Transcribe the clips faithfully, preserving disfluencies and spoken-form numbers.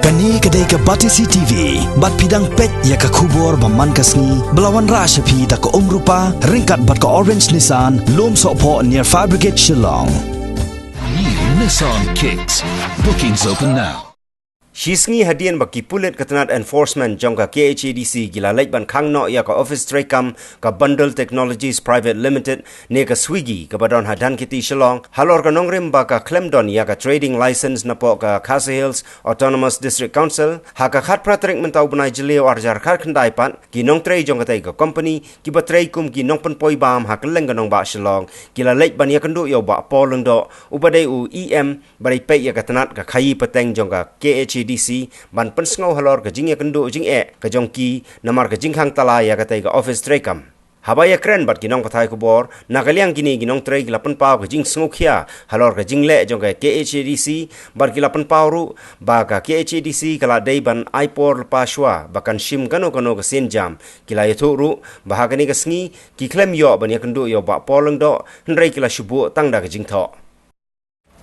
Kane ka dei ka Batesi T V, bad phi dang peit ïa ka khubor ba man ka sngi, ba la wanrah sha phi da ka Umrupa, ryngkat bad ka Orange Nissan, Lumsohphoh near Fire Brigade Shillong. New Nissan Kicks. Bookings open now. Shi sngi hadien ba ki pulit ka tnat enforcement jong ka K H A D C ki la leit ban khang noh ïa ka office treikam ka Bundle Technologies Private Limited, ne ka Swiggy, kaba don ha Dhankheti Shillong, halor ka nongrim ba ka khlem don ïa ka trading license napoh ka Khasi Hills Autonomous District Council, ha ka khatphra tarik mynta u bnai Jylliew arhajar khatkhyndai pat, ki nongtrei jong katei ka company, kiba trei kum ki nongpynpoi bam ha kylleng ka nongbah Shillong, ki la leit ban ïakynduh ïa u Bah Paul Lyngdoh, uba dei u E M, ba dei peit ïa ka tnat ka khaïi pateng jong ka K H A D C, ban pynsngew halor ka jingïakynduh jingeh ka jong ki, namar ka jingkhang tala ïa katei ka office treikam. Haba ïakren bad ki nongpathai khubor, na ka liang kine ki nongtrei ki la pynpaw ka jingsngewkhia halor ka jingleh jong ka K H A D C, bad ki la pynpaw ruh ba ka K H A D C ka la dei ban ai por lypa shuwa ba kan shim kano kano ka sienjam. Ki la ïathuh ruh ba ha kane ka sngi ki khlem ïoh ban ïakynduh ïa u Bah Paul Lyngdoh, hynrei ki la shu buh tang da ka jingthoh.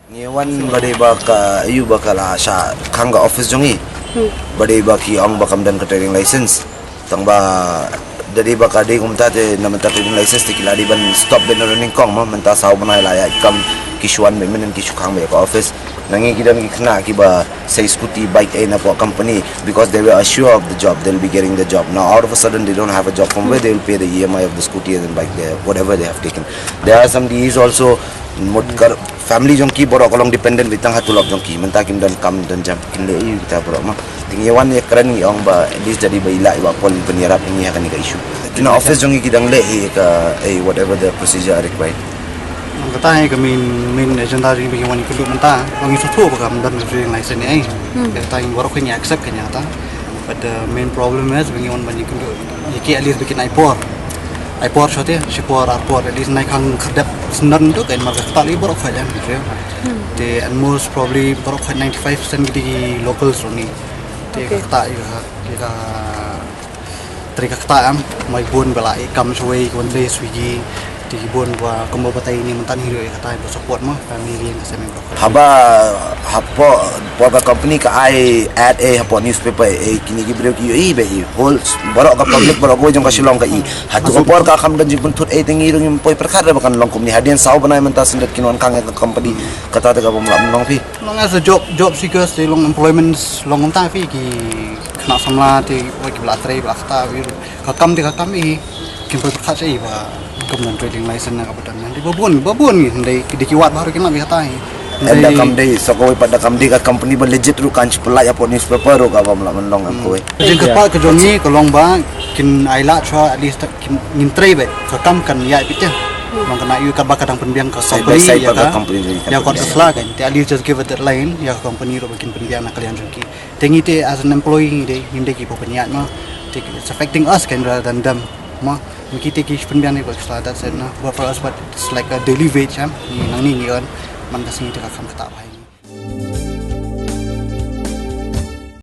Ngi wan ba dei ba ka, ïa ba ka la shah khang ka office jong ngi. Ba dei ba ki ong ba kam don ka trading license. Tang ba da dei ba ka dei kumta te, na mynta trading license te ki la dei ban stop ban run nyngkong mo, mynta saw bnai la ïa kam ki shu wan mynnin ki shu khang beit ka office. Na ngi ki don ki khynnah kiba sei scooty, bike, eh, napoh company, because they were assured of the job, they'll be getting the job. Now out of a sudden they don't have a job. From where they will pay the E M I of the scooty and bike, they, whatever they have taken? There are some D Es also, mut kar family jong ki baroh ka long dependent beit tang ha tulop jong ki. Mynta kim don kam don jam, kin leh aïu kita baroh mo. Te ngi wan ïakren, ngi ong ba at least da dei ba i lah i Bah Paul ban ïarap ïa ngi ha kane ka issue. Kine office jong ngi ki dang leh hi ka, eh, whatever the procedure are required. Kata hi ka main, main agenda jong ngi ba ngi wan ïakynduh mynta. Ba ngi sngewthuh ba kam don trading license ne ei. Kata ngi baroh ngi accept ka ïa kata. But the main problem is ba ngi wan ban ïakynduh ïa ki, at least ba kin ai por. Ai por shwa te, shi por ar por, at least nai khang khyrdep syndon tu kan, mar ka kata lei baroh khoit em. Te and most probably baroh khoit ninety-five percent ki dei ki locals ruh ni. Te ka kata ïa ka, ïa ka trei ka kata em, mai bun ba la ïa kam shawei, ki wan trei Swiggy, te ki bun ba kumba batai ni mynta hi ruh ïa kata ba support mo, family ri ka same baroh. Haba hapoh, por ka company ka ai ad, eh, hapoh newspaper, eh, kine ki briew ki ïohi ba i whole, baroh ka public, baroh kawei jong ka Shillong ka i. Hato ka por ka kham don jingpynthut, eh, te ngi ruh ngim poi pyrkhat re ba kan long kumne. Hadien saw bnai mynta syndet kin wan khang ïa ka company. Kata te ka bym lah ban long phi. Long as a job, job seekers te long employment long kumta phi, ki khynnah samla te, oi, ki ba la trei ba la kata phi. Ka kam te ka kam i, kim poi pyrkhat sha i ba kam don trading license na ka ba don. Te ba bun, ba bun ngi, hynrei ki dei ki wad baroh ki nang ïa kata hi. Hynrei da kam dei, sa kawei pat da kam dei ka company ba legit ruh kan shu pynlait hapoh newspaper ruh ka bym lah ban long em kawei. Ka jingkyrpad ka jong ngi ka long ba kin ai lad shuwa, at least kin, ngin trei beit, ka kam kan ïaid beit te. Long kane ïa ka ba ka dang pynbiang ka company, side by side ïa ka company, ïa ka kot ka sla kan. Te at least just give a deadline ïa ka company ruh ba kin pynbiang na ka liang jong ki. Te ngi te as an employee ngi dei, ngi dei ki ba pynïaid mo. Te it's affecting us kan rather than them mo. Ngi te ki pynbiang ïa ka kot ka sla, that's it na. But for us, but it's like a daily wage, em. Ngi nangne ngi earn, man ka sngi te ka kham kata bha.